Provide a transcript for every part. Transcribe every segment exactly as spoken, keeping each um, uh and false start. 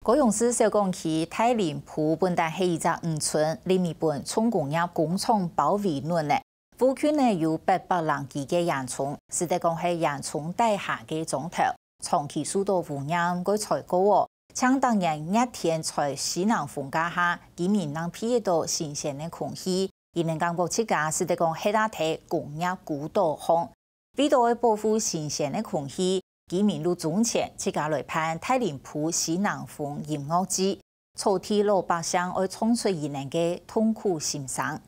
高雄市小港區大林埔本旦係一隻漁村，裡面分重工業工廠包圍等呢。附近呢有八百零幾個煙囪，使得講係煙囪底下个庄頭，長期受到污染，過衰過哦。像逐年熱天在西南風假下，居民正鼻得到新鮮个空氣，佢等感覺自家使得講歇啊在工業孤島項。 為著愛保護新鮮个空氣，居民就種田，自家來辦大林埔西南風音樂祭，草地老百姓愛唱出佢等个痛苦心聲。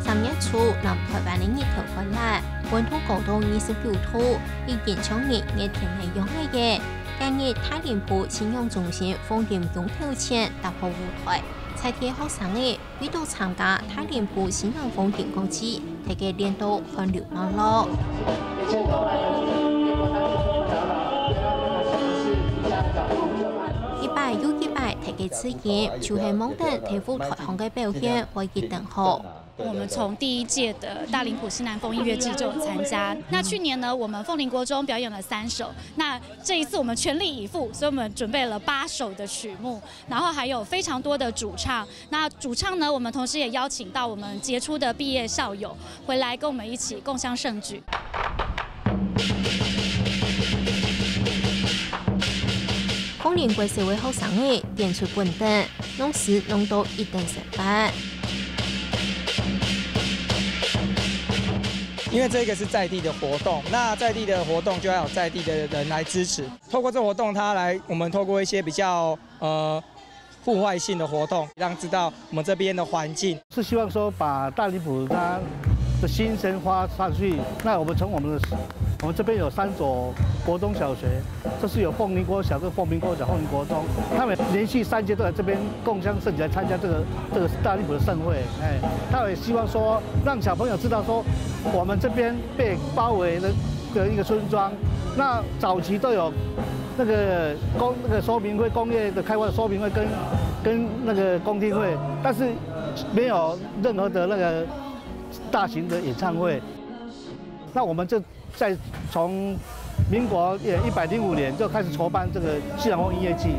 三月初，南臺灣个日頭開尞，溫度高到二十九度，已經像日熱天个樣仔耶。今日大林埔信仰中心福音宮頭前搭好舞臺，在地學生仔 為著參加大林埔西南風音樂祭，大家練到汗流脈落。一擺又一擺，大家自然就係望等在舞臺項个表現會一等好。我們從第一屆的大林埔西南風音樂祭就有參加。那去年呢，我們鳳林國中表演了三首。那這一次我們全力以赴，所以我們準備了八首的曲目，然後還有非常多的主唱。 那主唱呢，我們同時也邀請到我們傑出的畢業校友回來跟我們一起共襄盛舉。鳳林國小个學生仔展出本等，攏係攏到一等十分。因為這個是在地的活動，那在地的活動就要有在地的人來支持。透過這活動，它來，我們透過一些比較，呃， 戶外性的活動，讓知道我們這邊的環境。是希望說把大林埔它的精神發上去。那我們從我們的，我們這邊有三所國中小學，就是有鳳林國小、跟鳳林國小、鳳林國中，他們連續三屆都來這邊共襄盛舉來參加這個，這個大林埔的盛會。哎，他也希望說讓小朋友知道說，我們這邊被包圍的，的一個村莊，那早期都有 那個工，那個說明會，工業的開發的說明會跟，跟那個公聽會，但是沒有任何的那個大型的演唱會。那我們就在從民國，呃，一百零五年就開始籌辦這個西南風音樂祭。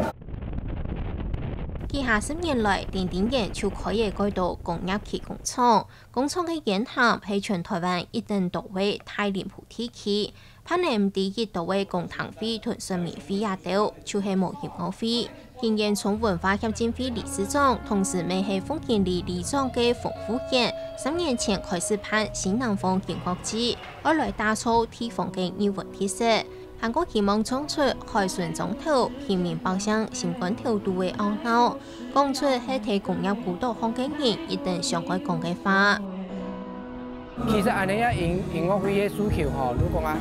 幾下十年來，丁丁園就開了蓋多工業區工廠， 工廠个煙涵係全臺灣一等多个大林埔地區，辦理毋知幾多个公聽會同說明會啊兜，就係無音樂會。今年從文化協進會理事長，同時乜係風景里里長个馮富賢，三年前開始辦西南風音樂祭，愛來打造地方个藝文特色。 還過希望唱出海脣庄頭平民百姓心肝頭肚个懊惱，講出係在工業孤島項个人一等想愛講个話。其實恁樣啊，音，音樂會个訴求吼，如果講啊，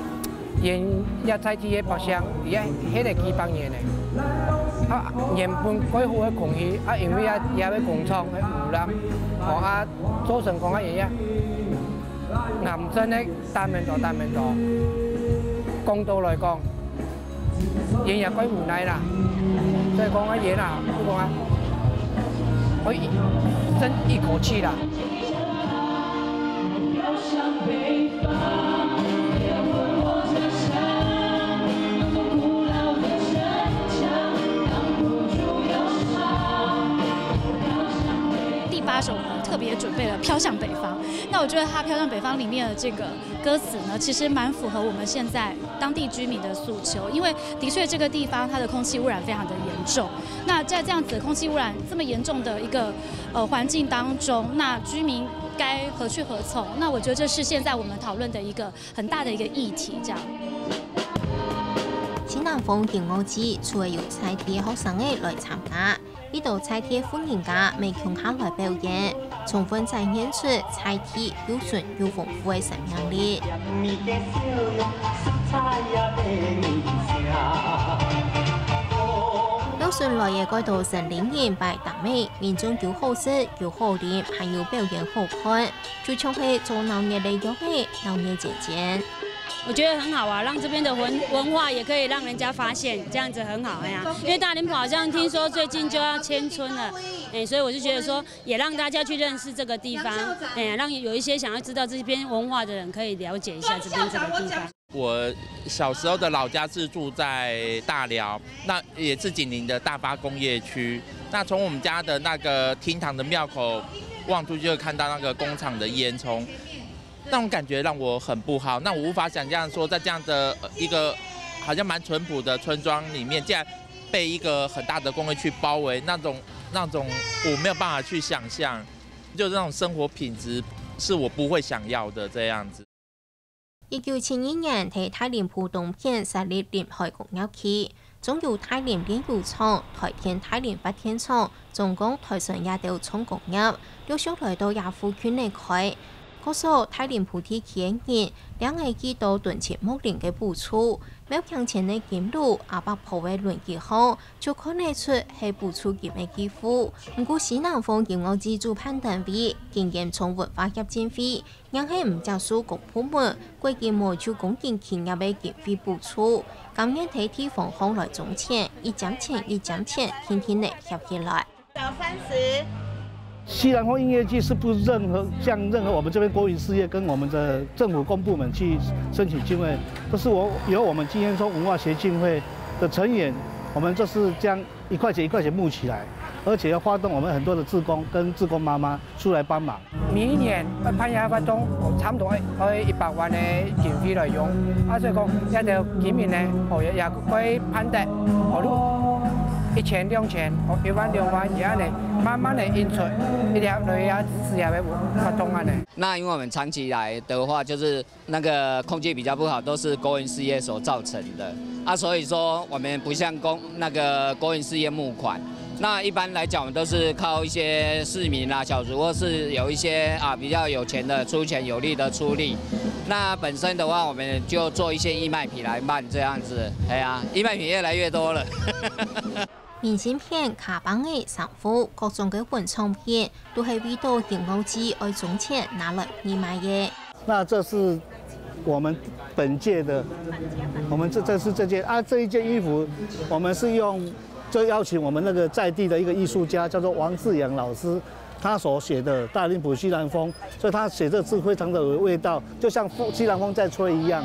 因這在地个百姓，佢也歇了幾百年了，啊，原本蓋好个空氣，啊，因為啊，這个工廠个污染，吼啊，造成講啊，因啊，癌症个 擔當到，擔當到。講道來講，人也蓋無奈啦。所以講啊，人啊，就講啊，愛爭一口氣啦。第八首我們特別準備了《飄向北方》，那我覺得它《飄向北方》裡面的這個 歌詞呢，其實蠻符合我們現在當地居民的訴求，因為的確這個地方它的空氣污染非常的嚴重。那在這樣子空氣污染這麼嚴重的一個，呃，環境當中，那居民該何去何從？那我覺得這是現在我們討論的一個很大的一個議題，這樣。西南風音樂祭除了有在地學生仔來參加， 幾多在地婦人家乜共下來表演，充分展現出在地又純又豐富个生命力。有順來个蓋多生理人擺攤仔，民眾有好食、有好啉，還有表演好看，就像係做鬧熱个樣仔，鬧熱煎煎。我觉得很好啊，让这边的文文化也可以让人家发现，这样子很好，哎呀，因为大林埔好像听说最近就要迁村了，哎，所以我就觉得说，也让大家去认识这个地方，哎呀，让有一些想要知道这边文化的人可以了解一下这边这个地方。我小时候的老家是住在大寮，那也是紧邻的大发工业区。那从我们家的那个厅堂的庙口望出去，就看到那个工厂的烟囱，那种感觉让我很不好。那我无法想象说，在这样的呃一个好像蛮淳朴的村庄里面，竟然被一个很大的工业区包围，那种那种我没有办法去想象，就那种生活品质是我不会想要的这样子。一九七二年，在大林埔東片設立臨海工業區，中有大林煉油廠、台電大林發電廠、中鋼台船這兜重工業，陸續來到這附近个開。各所大林埔地區个人，領仔幾多囤積木林个補助，廟墘前个金爐、阿伯婆个輪椅項，就看得出係補助金个寄付。毋過，西南風音樂節主辦單位經驗從文化協進會， 硬係毋接受公部門規定無就公營企業个經費補助，甘願在地方項來種田，一針錢一針錢，定定仔協起來。找三十。西南風音樂季是不任何向任何我们这边国营事业跟我们的政府公部门去申请经费，这是我由我们今天说文化协进会的成员，我们这是将一块钱一块钱募起来，而且要发动我们很多的志工跟志工妈妈出来帮忙。每一年办一个活动，差不多要一百万个经费来用。啊，所以讲，这个今年呢，哦，也也可以办得，哦，一千、两千，哦，一万、两万，也安尼慢慢的印出，一直来支持这个活动安尼。那因为我们长期以来的话，就是 那个空气比较不好，都是国营事业所造成的啊。所以说，我们不像公那个国营事业募款。那一般来讲，我们都是靠一些市民啊、小卒，或是有一些啊比较有钱的出钱，有力的出力。那本身的话，我们就做一些义卖品来卖这样子。哎呀，义卖品越来越多了。明信片、卡邦仔、衫褲，各種个文创品，都係為著音樂節愛種錢拿來義賣个。那这是我们本届的，我们这这是这件啊，这一件衣服，我们是用就邀请我们那个在地的一个艺术家，叫做王志阳老师，他所写的《大林埔西南风》，所以他写这字非常的有味道，就像风西南风在吹一样。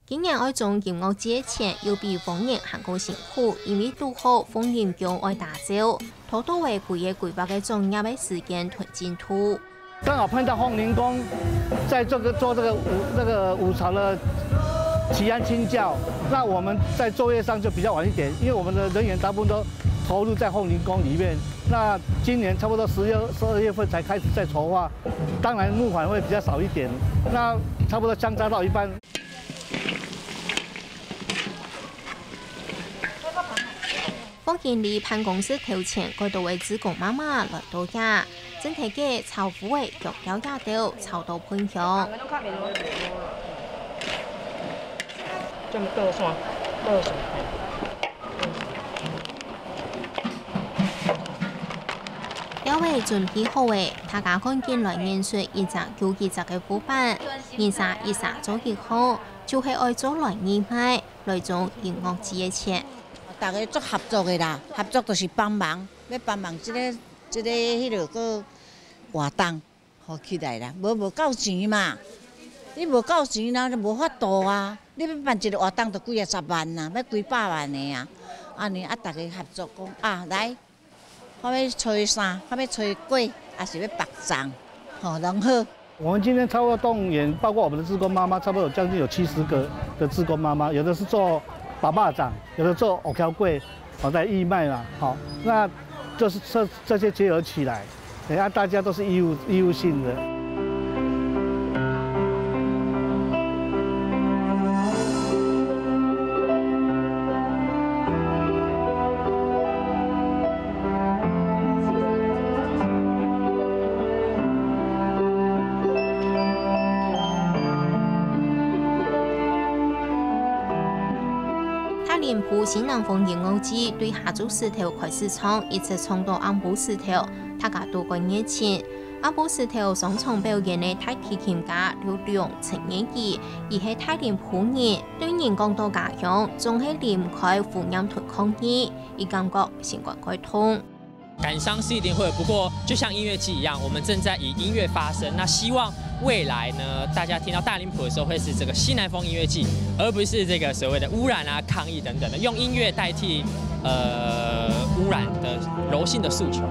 今年爱种音乐节个钱又比往年还过辛苦，因为堵好凤林宫爱打扫，拖到个规个规划个作业个时间同进度。 刚好碰到凤林宫在这个做这个五那个五朝的祈安清教，那我们在作业上就比较晚一点，因为我们的人员大部分都投入在凤林宫里面。那今年差不多十月十二月份才开始在筹划，当然募款会比较少一点，那差不多相差到一半。 福建里办公室頭前，蓋多个志工媽媽來到這，正在該炒麩个香料這兜炒到噴香。料仔準備好咧，大家趕緊來研究一隻又一隻个麩粄，一儕一儕做一項，就係愛做來義賣，來種音樂節个錢。 大家足合作个啦，合作就是幫忙，愛幫忙這个這个彼落个活動，好起來啦。無無夠錢嘛，你無夠錢啦，就無法度啊。你愛辦一个活動，就幾若十萬啦，愛幾百萬个啊。安尼啊，大家合作講啊，來，看要炊啥，看要炊粿，抑是要白粽，吼，攏好。 我们今天差不多动员，包括我们的志工妈妈，差不多有将近有七十个的志工妈妈，有的是做粑粑粽，有的做芋粿粿，哦，在义卖嘛，好，那就是这这些结合起来，等下大家都是义务义务性的。大大林埔西南風音樂祭對下晝時頭開始唱，一直唱到暗晡時頭，大家都蓋熱情。暗晡時頭，雙場表演个大提琴家劉龍陳彥基，佢係大林埔人，對人講到家鄉，總係離毋開懷念同抗日，佢感覺心肝蓋痛。 感傷是一定會有，不過就像音樂祭一樣，我們正在以音樂發聲。那希望未來呢，大家聽到大林埔的時候，會是這個西南風音樂祭，而不是這個所謂的污染啊、抗議等等的，用音樂代替，呃，污染的柔性的訴求。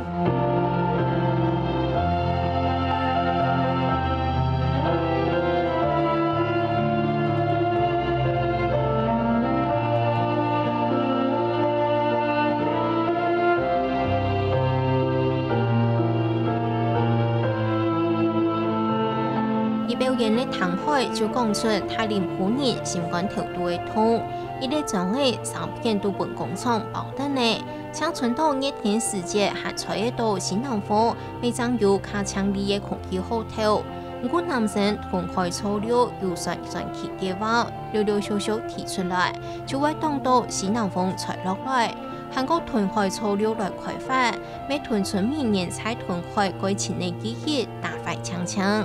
佢表演个聽開就講出大林埔人心肝頭肚个痛，佢个庄仔三片都分工廠包等呢，像春到熱天時節還吹得到西南風，乜正有較淨俐个空氣好敨。毋過男生吞開草綠有酸酸氣个話，略略小小提出來，就會擋到西南風吹落來，還過吞開草綠來開飯，乜吞出明年在吞開過程个記憶，打壞淨淨。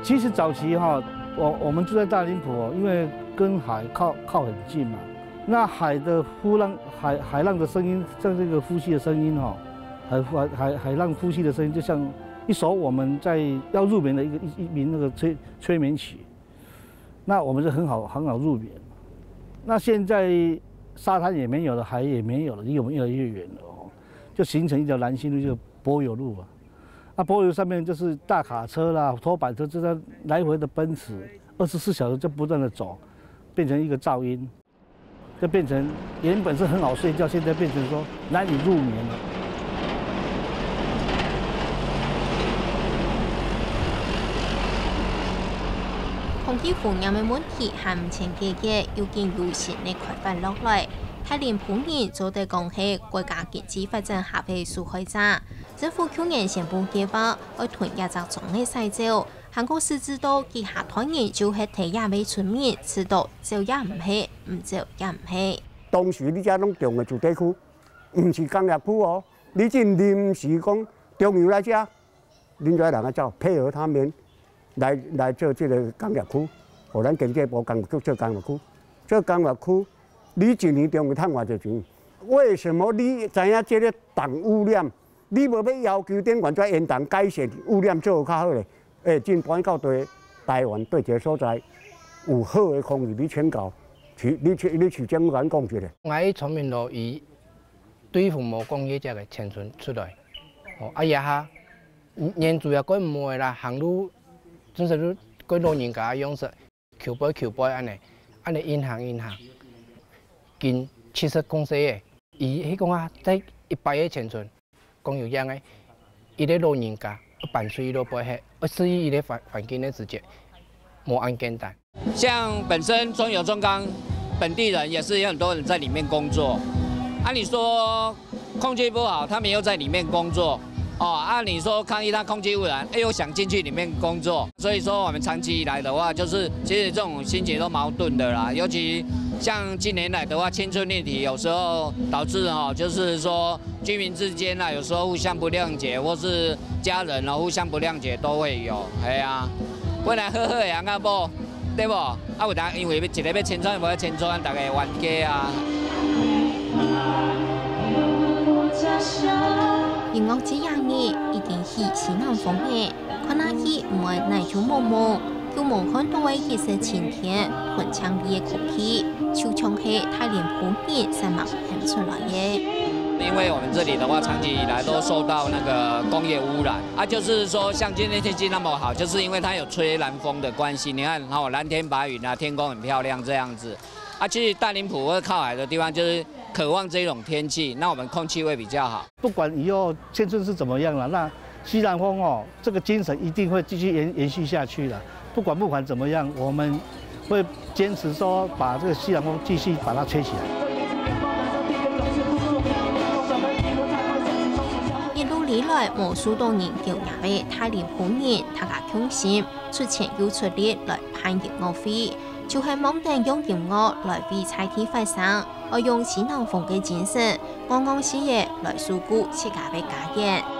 其實早期哈，我，我們住在大林埔哦，因為跟海靠，靠很近嘛，那海的呼浪，海，海浪的聲音，像這個呼吸的聲音哈，海，海，海，海浪呼吸的聲音，就像一首我們在要入眠的一個，一，一名那個催，催眠曲，那我們就很好，很好入眠。那現在沙灘也沒有了，海也沒有了，離我們越來越遠了哦，就形成一條藍心路，就是柏油路啊。 啊，柏油上面就是大卡車啦、拖板車，就在來回的奔馳，二十四小時就不斷的走，變成一個噪音，就變成原本是很好睡覺，現在變成說難以入眠了。 空氣污染个問題還毋曾解決，又緊有新个開發落來。大林埔人做得講係國家經濟發展下个受害者。政府舊年宣布計畫，愛同這隻庄仔徙走，還過實質到幾下代人就歇在這位村民，知道走也毋係，毋走也毋係。當時你遮攏重要住宅區，毋是工業區哦，你真臨時講中油來遮， 恁多人啊，照配合他們來，來做這個工業區，予咱經濟部工業區做工業區，做工業區，你一年中央趁偌濟錢？為什麼你知影這個重污染，你無欲要求頂懸遮煙筒改善污染做較好咧？欸，真搬到對台灣對一個所在有好的空氣，你請教，市，你市，你市政府共講一下。𠊎村民路，伊對父母講，這隻个青春出來，哦，啊，這下 年紀也過無个啦，行路，真實就過老人家个樣式，跍背跍背恁呢，恁呢緊行緊行，緊七十公歲个。伊係講啊，在一百个青春，講有影个，一個老人家，愛伴隨伊落背係，愛適應一個環，環境个時節，無恁簡單。 像本身中油中鋼本地人也是有很多人在裡面工作。啊，你說空氣不好，他們又在裡面工作。哦，啊，你說抗議他空氣污染，哎，又想進去裡面工作。所以說，我們長期以來的話，就是其實這種心情都矛盾的啦。尤其像近年來的話，青春議題有時候導致哦，就是說居民之間啊，有時候互相不諒解，或是家人啊互相不諒解都會有。哎呀，本來好好个人啊，無 對無？啊，有當因為一個欲青春，無欲青春，大家冤家啊。音樂節這日已經起西南風了，看下去毋會哪就濛濛，就無看到个一色晴天，同淨俐个空氣，就像係大林埔人煞猛喊出來个。因為我們這裡的話，長期以來都受到那個工業污染。 啊，就是說像今天天氣那麼好，就是因為它有吹南風的關係。你看，哦，藍天白雲啊，天空很漂亮這樣子。啊，其實大林埔或靠海的地方，就是渴望這種天氣，那我們空氣會比較好。不管以後青春是怎麼樣了，那西南風哦，這個精神一定會繼續延，延續下去的。不管，不管怎麼樣，我們 會堅持說把這個西南風繼續把它吹起來。一路以來無受到人救援个大林埔人，大家共心，出錢又出力來辦音樂會，就係望等用音樂來為在地發聲，愛用新南風个精神，硬硬實實來守護自家个家園。